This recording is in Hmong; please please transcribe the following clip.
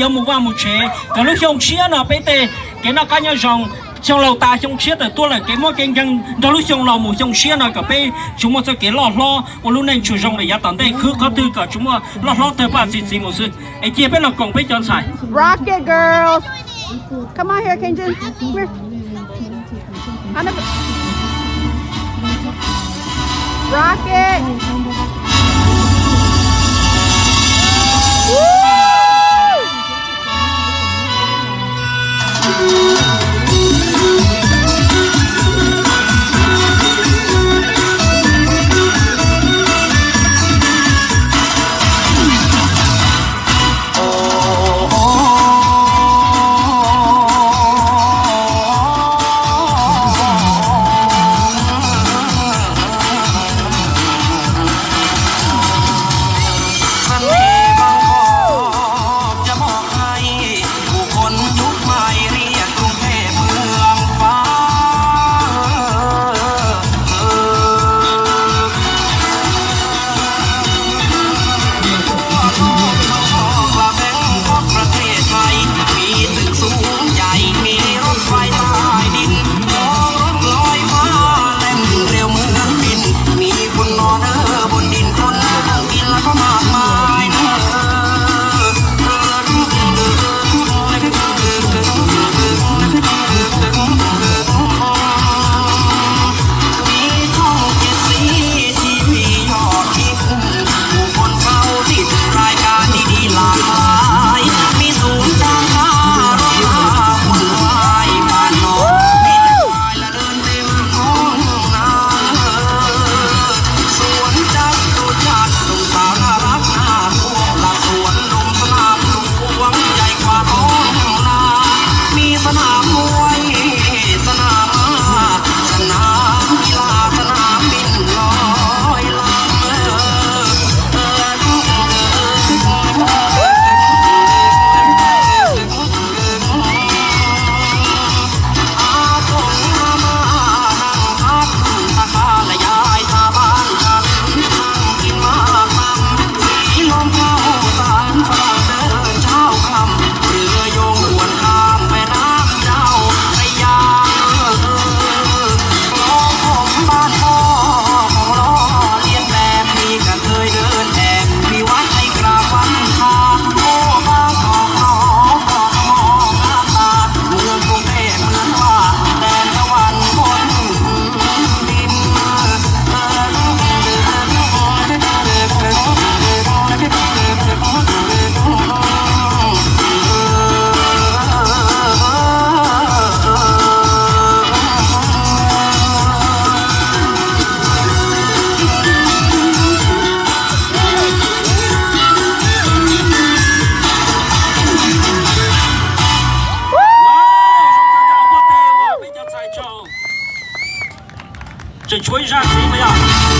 Yuav mus vaj mus tsev kom lub xyoo tshiab no peb tej kev noj qab nyob zoo, xyoo laus tas xyoo tshiab tawm tuaj lawm, kev mob kev nkeeg nrog lub xyoo los mus xyoo tshiab no kom peb tsuas muaj txoj kev loj hlob ua lub neej tsuas zoo rau yav tom ntej, khwv qhov twg kom tsuas muaj loj hlob tawg paj txi txiv mus xwb. Es cia peb los koom peb cov ntxhais. Rock it, girls. Come on here, Kenjin. Come here. Rock it. Woo! Tseem tshuav ib zaj ntxiv mas yog.